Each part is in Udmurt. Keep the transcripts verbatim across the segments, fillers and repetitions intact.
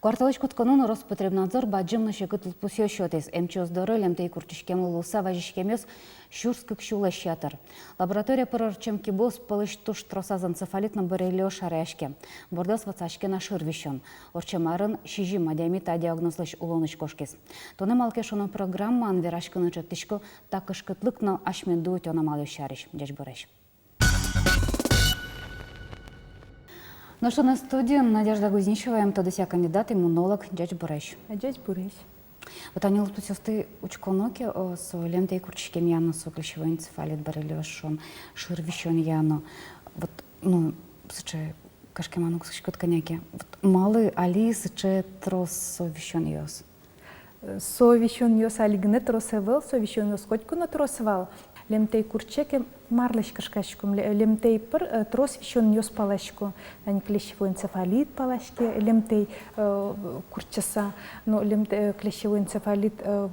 Куартолэзь кутсконын Роспотребнадзор бадӟым но секыт лыдпусъёс сётӥз. Эмчиос доры лемтэй куртчиськемлы луыса вазиськемъёс сюрс кык сюлэсь ятыр. Лаборатория пыр ортчем кибыос пӧлысь туж тросаз энцефалит но боррелиоз шараяське. Бордаз ватсаське на шыр висён. Ортчем арын сизьым адями та диагнозлэсь улонысь кошкиз. Туннэ «Малы ке шуоно» программаын вераськыны чектӥсько та кышкытлык но асьмеды утён амалъёс сярысь. Ӟечбуресь! Нош туннэ студиын Надежда Гузнищева, эмтодысья кандидат, иммунолог. Ӟечбуресь! Ӟечбуресь! Вот тани лыдпусъёсты учконо ке, о, со лемтэй куртчиськемъя но, со клещевой энцефалит, боррелиоз шуом, шыр висёнъя но. Вот, ну, сыӵе кышкеман уг сыӵе кыт кӧня ке. Вот малы али сыӵе трос со висёнъёс? Со висёнъёс али гинэ трос ӧвӧл, со висёнъёс котьку но трос вал. Лемтэй куртче ке, марлэсь кышкаськом? Ле-, лемтэй пыр, э, трос висёнъёс паласько. Тани клещевой энцефалит палаське, лемтэй, э, куртчыса. Но лемтэй, э, клещевой энцефалит, э,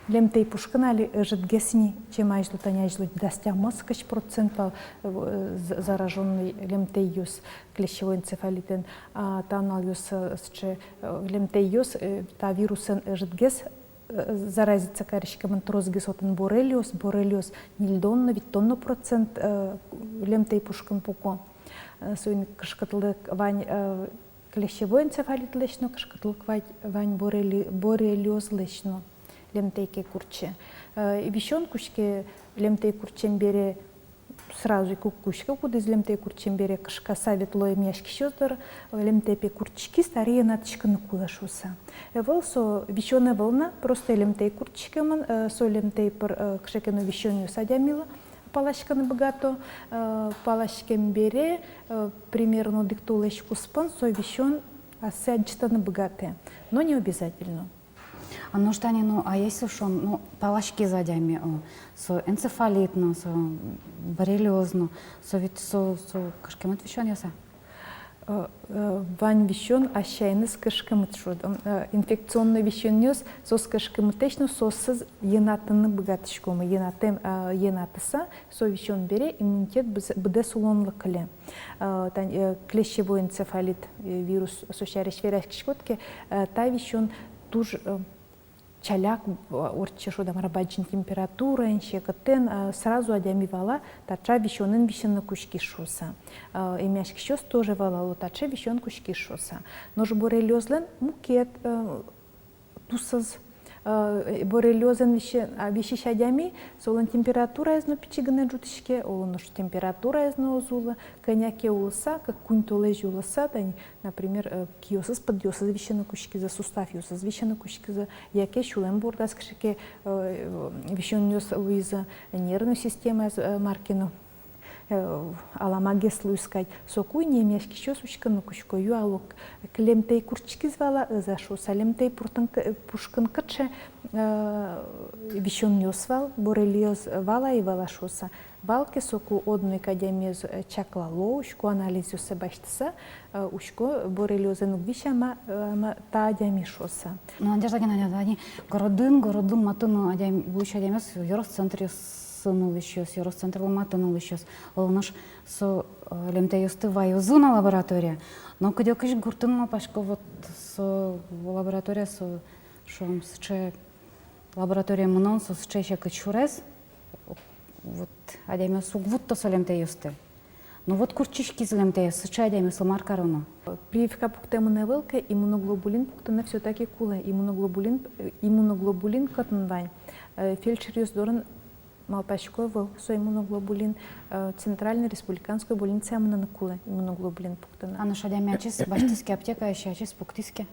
лемтэй пушкын али ӧжытгес ини, чем азьло. Тани азьло дас тямыс-кызь процент вал, э, з-, заражённый лемтэйёс клещевой энцефалитэн. А та нуналъёсы, э, сыӵе, э, лемтэйёс, э, та вирусэн ӧжытгес, э, заразиться кариськемын, тросгес отын боррелиоз, боррелиоз ньыльдон но, витьтон но процент, э, лемтэй пушкын пуко. Э, соин кышкытлык вань, э, клещевой энцефалитлэсь но, кышкытлык вань, вань боррели-, боррелиозлэсь но, лемтэй ке куртче. Э, висён кутске, лемтэй куртчем бере сразу ик уг кутске, кудӥз лемтэй куртчем бере кышкаса ветло эмъяськисьёс доры, лемтэй пе куртчиськиз, табере йӧнатӥськыны кулэ шуыса. Ӧвӧл, со висён ӧвӧл на, просто лемтэй куртчиськемын, э, со лемтэй пыр, э, кыӵе ке но висёнъёс адямилы паласькыны быгато, э, паласькем бере, э, примерно одӥг толэзь куспын со висён ассэ адӟытыны быгатэ, но не обязательно. А нош тани, ну, а если шуом, ну, паласькиз адями, о, со энцефалит но, со боррелиоз но, со ведь со, со кышкемыт висёнъёс-а? Э, э, вань висён ас сяеныз кышкемыт, шуод. М, э, инфекционной висёнъёс, соос кышкемытэсь но, соосыз йӧнатыны быгатӥськомы, йӧнатэм, э, йӧнатыса, со висён бере иммунитет быз-, быдэс улонлы кыле. Э, тань, э, клещевой энцефалит, э, вирус, со сярысь вераськиськод ке, э, та висён туж, э, чаляк, э, ортче, шуод-а, мар-а, бадӟым температураен, секытэн, э, сразу адями вала, таӵе висёнэн висьыны кутскиз шуыса. Э, эмъяськисьёс тоже валало, таӵе висён кутскиз шуыса. Нош боррелиозлэн мукет, э, тусыз, э, боррелиозэн висе-, а, висись адями, солэн температураез но пичи гинэ ӝутӥське, оло нош температураез но уз улы, кӧня ке улыса, кык-куинь толэзь улыса, тани, например, э, киосыз, пыдъёсыз висьыны кутскизы, суставъёсыз висьыны кутскизы, яке сюлэм бордаз кыӵе ке, э, висёнъёс луизы, нервной системаез, э, мар ке но, э, аламагес луиз кадь. Соку ини эмъяськисьёс учкыны кутско, юало, к-, лемтэй куртчиськиз вал-а, ӧз-а шуыса, лемтэй пуртын к-, пушкын кыӵе, э, висёнъёс вал, боррелиоз вал-а, ӧй вал-а шуыса. Вал ке, соку одно ик адямиез, э, чаклало, учко, анализъёссэ басьтыса, э, учко, боррелиозэн уг висьы-а, ма, э, ма та адями шуыса. Ну, Надежда Геннадьевна, тани городын, городлы матын но адям-, улӥсь адямиос, ёрос центръёсын улӥсьёс, ёрос центрлы матын улӥсьёс. Оло нош со, э, лемтэйёсты ваёзы на лабораторие. Но кыдёкысь гуртын, малпасько, вот со лабораторие, со, шуом, сыӵе лабораторие мынон, со сыӵе секыт сюрес, вот, адямиос уг вутто со лемтэйёсты. Ну вот куртчиськиз лемтэйёс, сыӵе адямиослы мар кароно? Прививка пуктэмын ӧвӧл ке, иммуноглобулин пуктыны всё-таки кулэ. Иммуноглобулин, э, иммуноглобулин кытын вань? Э, фельдшеръёс дорын, малпасько, ӧвӧл со иммуноглобулин, э, центральной республиканской больницае мыныны кулэ иммуноглобулин пуктыны. А нош адями ачиз басьтӥз ке, аптекаысь ачиз пуктӥз ке?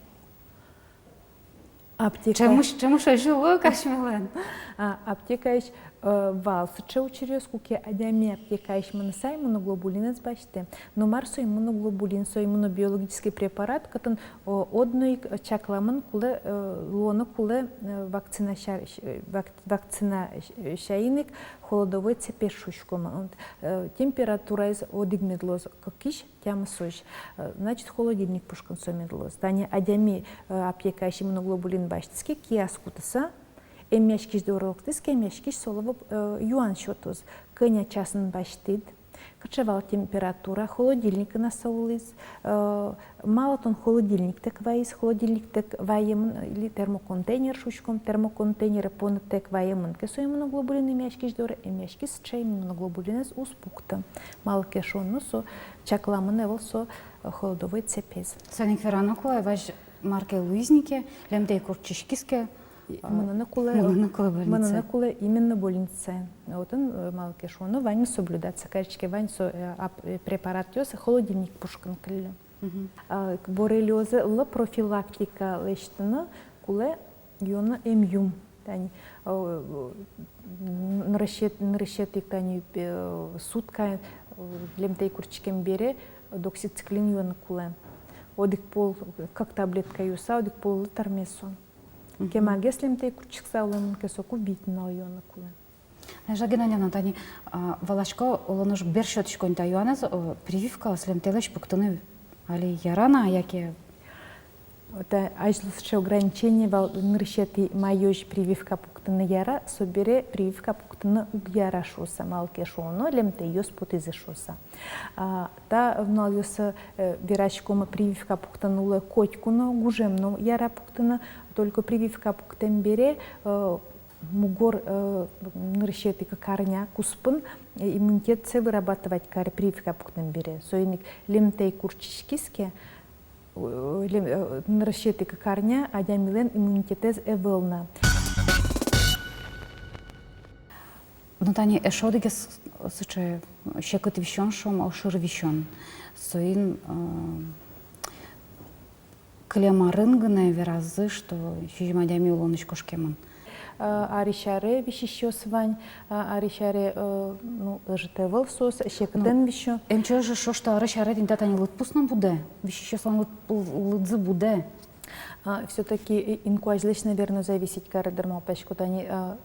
Аптека. Ӵемысь, ӵемысь озьы луэ кадь милям. А, аптекаысь, э, вал сыӵе учыръёс, куке адями аптекаысь мыныса иммуноглобулинэз басьтэ. Но мар со иммуноглобулин? Со иммунобиологический препарат, кытын, о, одно ик, э, чакламын кулэ, э, луоно кулэ, э, вакцина ся-, э, вак-, вакцина, э, сяин ик холодовой цепеш шуиськомы. Вот, э, температураез одӥг мед луоз, кыкись, тямысозь, э, значит, холодильник пушкын со мед луоз. Тани адями, э, аптекаысь иммуноглобулин басьтӥз ке, кияз кутыса, эмъяськись доры лыктӥз ке, эмъяськись солы, э, юан сётоз: кӧня часын басьтӥд, Кыӵе вал температура, холодильникын-а со улӥз, э, малы тон холодильниктэк вайиз, холодильниктэк ваемын, э, или термоконтейнер шуиськом, термоконтейнере понытэк ваемын ке со иммуноглобулин эмъяськись доры, эмъяськись сыӵе иммуноглобулинэз уз пукты. Малы ке шуоно, со чакламын ӧвӧл со, э, холодовой цепез. Соин ик вераны кулэ, вазь мар ке луиз ни ке, лемтэй куртчиськиз ке, мыныны кулэ, мыныны кулэ больницае. Мыныны кулэ именно больницае. Отын, э, малы ке шуоно, ваньмыз соблюдаться кариське, вань со, э, ап-, э, препаратъёс холодильник пушкын кыллё. Мгм. А, к-, боррелиозлы профилактика лэсьтыны кулэ юоно эмъюм. Тани, э, нырысет-, нырысетӥ ик тани, э, сутка, э, лемтэй куртчиськем бере доксициклин юоно кулэ. Одӥг пол, кык таблетка юса, одӥг поллы тырме со. Мгм. Кемагес лемтэй куртчиськыса улэмын ке, соку вить нунал юоно кулэ. Надежда Геннадьевна, тани, а, валасько, оло нош бер сётӥсько ни та юанэз, э, прививкаос лемтэйлэсь пуктыны али яра на, яке? Та азьло сыӵе ограничение вал, нырысетӥ майозь прививка пуктыны яра, собере прививка пуктыны уг яра шуыса, малы ке шуоно, лемтэйёс потӥзы шуыса. А, та нуналъёсы, э, вераськом, прививка пуктыны луэ котьку но, гужем но яра пуктыны, только прививка пуктэм бере, э, мугор, э, нырысетӥ кык арня куспын, э, иммунитетсэ вырабатывать каре прививка пуктэм бере. Соин ик лемтэй куртчиськиз ке, э, лем-, э, нырысетӥ кык арня адямилэн иммунитетэз ӧвӧл на. Ну, тани эшшо одӥгез сыӵе секыт висён, шуом, шыр висён. Соин, э, кылем арын гинэ веразы, что сизьым адями улонысь кошкемын. Э, арысь аре висисьёс вань, э, арысь аре, э, ну, ӧжыт ӧвӧл соос, секытэн висё. Эмчиос ожо шуо, что арысь аре тӥни та тани лыдпус но будэ, висисьёслэн лыд-, лыдзы будэ. А, всё-таки, э, инкуазьлэсь, наверно, зависеть каре, дыр, малпасько, тани, э,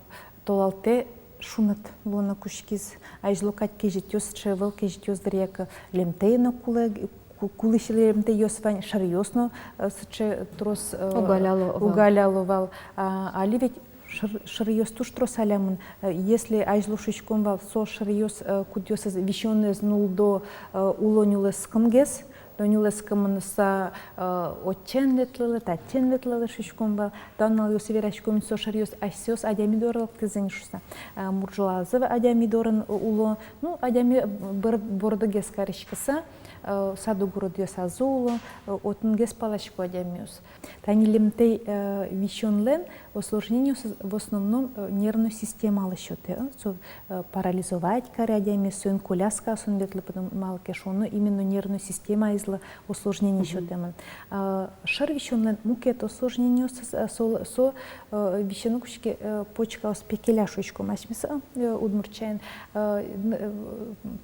толалтэ шуныт луыны кутскиз. Азьло кадь кезьытъёс сыӵе ӧвӧл, кезьытъёс дыръя ик лемтэй но кулэ, ку-, кулӥсь лемтэйёс вань, шыръёс но, э, сыӵе трос, э, уг аляло вал. Уг аляло вал. А, али ведь шыр-, шыръёс туж трос алямын. Э, если азьло шуиськом вал, со шыръёс, э, кудъёсыз висёнэз нулло, э, уло нюлэскымгес, но нюлэскымыныса, э, отчы эн ветлэлэ, татчы эн ветлэлэ шуиськом вал. Та нуналъёсы вераськом, со шыръёс асьсэос адями доры лыктӥзы ни шуыса. Э, мурӝолазы адями дорын уло, ну, адями бор-, бордыгес кариськыса, э, сад-огородъёсазы уло, э, отынгес паласько адямиос. Тани лемтэй, э, висёнлэн осложнениосыз в основном, э, нервной системалы сётэ, э, со, э, парализовать каре адямиез, соин коляскаосын ветлэ, потому, малы ке шуоно, именно нервной системаезлы осложнение сётэмын. А, шыр висёнлэн мукет осложнениосыз, а, со, со, э, висёны кутске, э, почкаос, пекеля шуиськом асьмеос, э, удмурт сямен, э, н-, э,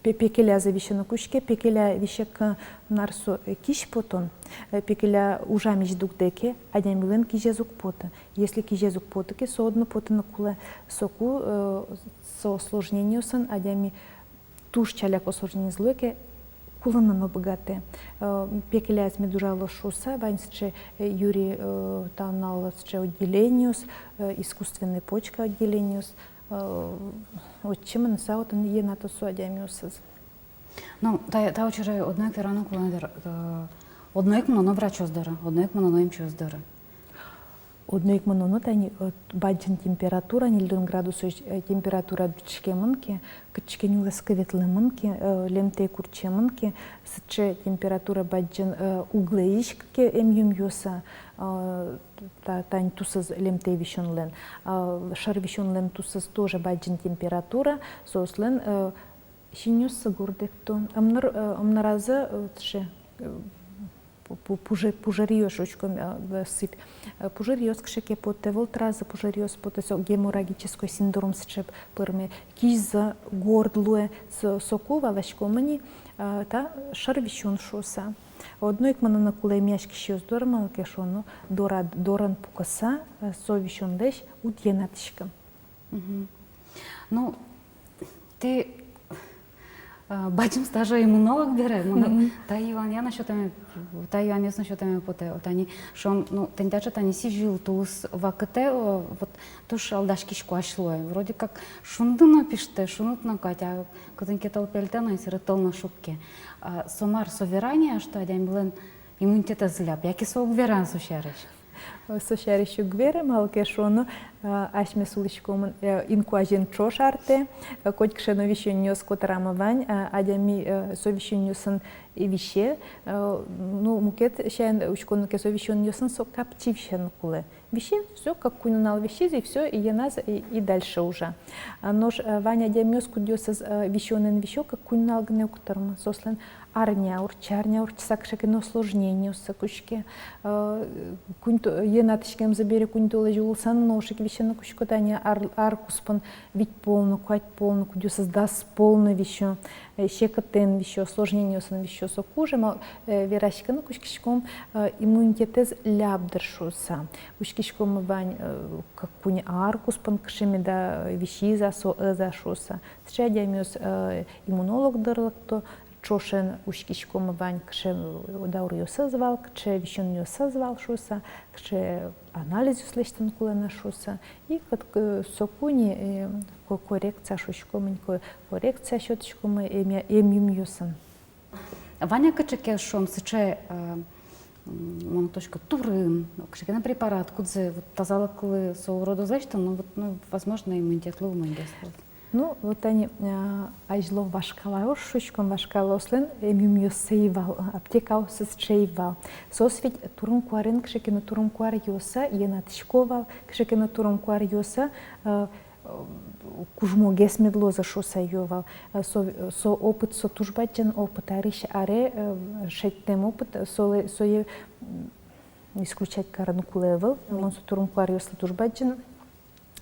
пе-, пекелязы висёны кутске, пекеля висьыку, э, мар со, э, кизь потон, э, пекеля ужамысь дугдэ ке, адямилэн кизез уг поты. Если кизез уг поты ке, со одно потыны кулэ, соку, э, со осложнениосын адями туж ӵаляк осложнениез луэ ке, кулыны но быгатэ. Э, пекеляез мед ужалоз шуыса, вань сыӵе, э, юри, э, та нуналлы сыӵе отделениос, э, искусственной почка отделениос, э, отчы мыныса отын йӧнато со адямиосыз. Ну, та, та учыре одно ик вераны кулэ, дыр, э, одно ик мыноно врачъёс доры, одно ик мыноно эмчиос доры. Одно ик мыноно, тани, э, бадӟым температура, ньыльдон градусозь, э, температура быдӟиськемын ке, кытчы ке нюлэскы ветлэмын ке, э, лемтэй куртчемын ке, сыӵе температура бадӟым, э, уг лэзиськы ке эмъюмъёс, э, та-, тани тусыз лемтэй висёнлэн, э, шыр висёнлэн тусыз тоже бадӟым температура, соослэн, э, синъёссы гордэкто. Ымныр, э, ымныразы, э, сыӵе, э, пу-, пу-, пужы-, пужыръёс, учком, э, сыпь. Э, пужыръёс кыӵе ке потэ, вӧлтыразы пужыръёс потэ, со геморрагической синдром сыӵе пӧрме, кизьзы горд луэ, со-, соку валаськом ини, э, та шыр висён шуыса. Одно ик мыныны кулэ эмъяськисьёс доры, малы ке шуоно, дора-, дорын пукыса, э, со висёнлэсь уд йӧнатӥськы. Мгм. Ну, тӥ, А, бадӟым стажо иммунолог бере, мынам та юанъя но сётэме, та юанъёс но сётэме потэ. Тани шуом, ну, тани таӵе, тани сӥзьыл, тулыс вакытэ, о, вот туж алдаськисько асьлое. Вроде как шунды но пиштэ, шуныт но кадь, а кытын ке тӧл пельтэ но, и сыӵе тӧл но шукке. А со мар, со верань-а, что адямилэн иммунитетэз ляб, яке со уг вера-а со сярысь? Со сярысь уг вере, малы ке шуоно, а, асьмеос улӥськомы, э, инкуазен ӵош артэ, э, котькыӵе но висёнъёс котырамы вань, а, адями, э, со висёнъёсын и висе, э, ну, мукет сямен учконо ке, со висёнъёсын со капчи висьыны кулэ. Висе, всё, кык-куинь нунал висиз, и всё, и йӧназ, и, и дальше ужа. А нош, э, вань адямиос, кудъёсыз, э, висёнэн висё, кык-куинь нунал гинэ уг тырмы, соослэн арня ортче, арня ортчыса кыӵе ке но осложнениоссы кутске. Э, куинь то-, йӧнатӥськемзы бере куинь толэзь улыса но нош ик висьыны кутско, тани ар, ар куспын вить пол но, куать пол но, кудъёсыз дас пол но висё, э, секытэн висё, осложнениосын висё. Соку уже ма-, э, вераськыны кутскиськом, э, иммунитетэз ляб дыр шуыса. Учкиськомы вань, э, кык-куинь ар куспын кыӵе меда висиз-а со, ӧз-а шуыса. Сыӵе адямиос, э, иммунолог доры лыкто, ӵошен учкиськомы вань, кыӵе, э, дауръёсыз вал, кыӵе висёнъёсыз вал шуыса, кыӵе анализъёс лэсьтыны кулэ на шуыса. И кыт-, э, соку ини, э, ко-, коррекция шуиськомы ини, ко-, коррекция сётӥськомы эмъя-, эмъюмъёсын. Вань-а кыӵе ке, шуом, сыӵе, э, м, мон уг тодӥськы, турын, кыӵе ке но препарат, кудзэ вот тазалыклы со урод уз лэсьты, но вот, ну, возможно, иммунитетлы умойгес луоз. Ну, вот тани, а, азьло вашкалаос, шуиськом, вашкалаослэн эмъюмъёссы ӧй вал, аптекаоссы сыӵе ӧй вал. Соос ведь турын-куарен, кыӵе ке но турын-куаръёсы йӧнатӥсько вал, кыӵе ке но турын-куаръёсы, э, э, кужмогес мед луозы шуыса юо вал. Э, со, со опыт, со туж бадӟым опыт, арысь аре, э, шедьтэм опыт, солы, сое, м, исключать карыны кулэ ӧвӧл. Мон со турын-куаръёслы туж бадӟым,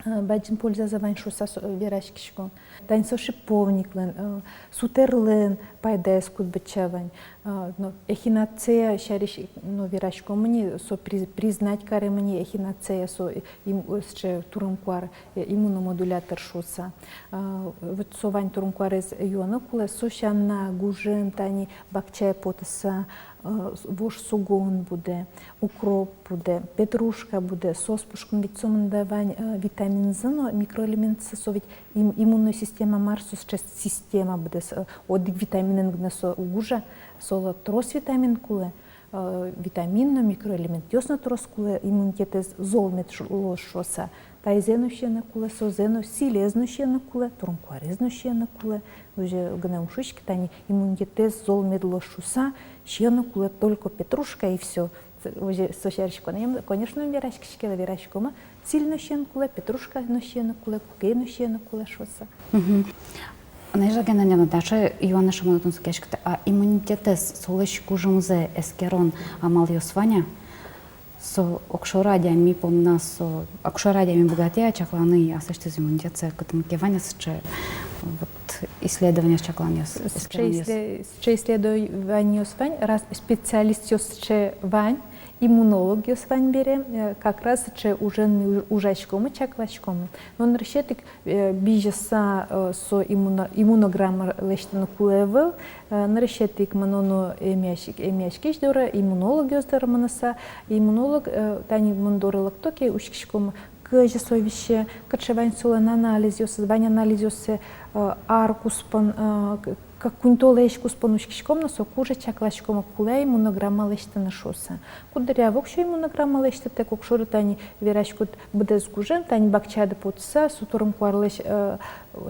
э, бадӟым пользазы вань шуыса со, э, вераськисько. Тани со шиповниклэн, э, сутерлэн пайдаез куд быдӟа вань. Э, но эхиноцея сярысь, но, вераськом ини, со приз-, признать карем ини эхиноцея, со, э, им-, э, сыӵе турын-куар, э, иммуномодулятор шуыса. Э, вот со вань турын-куарез юыны кулэ, со сяна гужем тани бакчае потыса, э, вож сугон будэ, укроп будэ, петрушка будэ, соос пушкын ведь сомында вань, э, витаминзы но, микроэлементсы, со ведь им-, иммунной система мар, со сыӵе система быдэс, э, одӥг витаминэн гинэ со уг ужа, солы трос витамин кулэ, э, витамин но, микроэлементъёс но трос кулэ, иммунитетэз зол мед шу-, луоз шуыса. Тайзэ но сиыны кулэ, созэ но, сӥлез но сиыны кулэ, турын-куарез но сиыны кулэ. Озьы гинэ ум шуиське, тани иммунитетэз зол мед луоз шуыса, сиыны кулэ только петрушка и всё. Озьы со сярысь, кон-, конечно, вераськиське, вераськомы, сӥль но сиыны кулэ, петрушка но сиыны кулэ, куке но сиыны кулэ шуыса. Мгм. Надежда Геннадьевна, таӵе юан эшшо мыным тунсыкъяськытэ, а иммунитетэз, солэсь кужымзэ эскерон амалъёс вань-а? Со огшоры адями понна, со огшоры адями быгатэ-а чакланы аслэсьтыз иммунитетсэ, кытын ке вань-а сыӵе, вот, исследованиос, чакланъёс, эскеронъёс? Сыӵе исле-, сыӵе исследованиос вань, раз специалистъёс сыӵе вань, иммунологъёс вань бере, э, как раз сыӵе ужен ми у-, ужаськомы, чакласькомы. Но нырысетӥ ик, э, бызьыса, э, со иммуно-, иммунограмма лэсьтыны кулэ ӧвӧл, э, нырысетӥ ик мыноно эмъясь-, эмъяськись доры, иммунологъёс доры мыныса, иммунолог, э, тани мон доры лыкто ке, учкиськомы, кызьы со висе, кыӵе вань солэн анализъёсыз, вань анализъёссэ, э, ар куспын, э, к-, к-, куинь толэзь куспын учкиськом но, соку уже чакласькомы, кулэ-а иммунограмма лэсьтыны шуыса. Куддыръя воксё иммунограмма лэсьтытэк, огшоры тани вераськод, быдэс гужем, тани бакчады потыса, со турын-куарлэсь, э,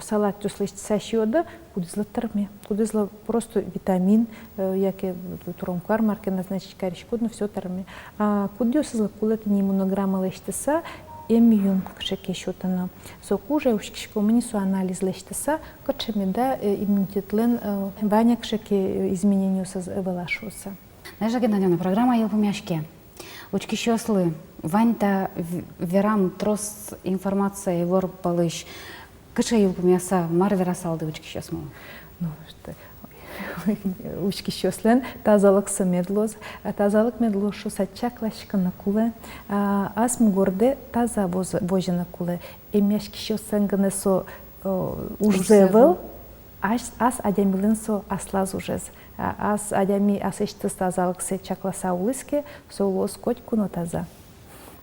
салатъёс лэсьтыса сиёды, кудӥзлы тырме, кудӥзлы просто витамин, э, яке турын-куар мар ке назначить кариськод но, всё, тырме. А кудъёсызлы кулэ тӥни иммунограмма лэсьтыса эмъюм кыӵе ке сётыны, соку уже учкиськом ини, со анализ лэсьтыса, кыӵе меда, э, иммунитетлэн, э, вань-а кыӵе ке, э, изменениосыз, ӧвӧл-а шуыса. Надежда Геннадьевна, программа йылпумъяське. Учкисьёслы вань та в-, верам трос информация ивор пӧлысь. Кыӵе йылпумъяса, мар верасалды учкисьёсмылы? Ну, что, учкисьёслэн тазалыксы мед луоз, а тазалык мед луоз шуыса чакласькыны кулэ, а, ас мугордэ таза воз-, возьыны кулэ. Эмъяськисьёслэн гинэ со, э, ужзы ӧвӧл. Ас, ас адямилэн со аслаз ужез. А, ас адями аслэсьтыз тазалыксэ чакласа улӥз ке, со луоз котьку но таза.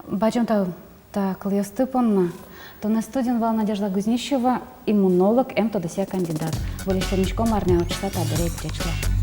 Бадӟым тау та кылъёсты понна. Туннэ студиын вал Надежда Гузнищева, иммунолог, эмтодосъя кандидат. Выльысь тырмиськом арня ортчыса, табере ик ӟеч луэ.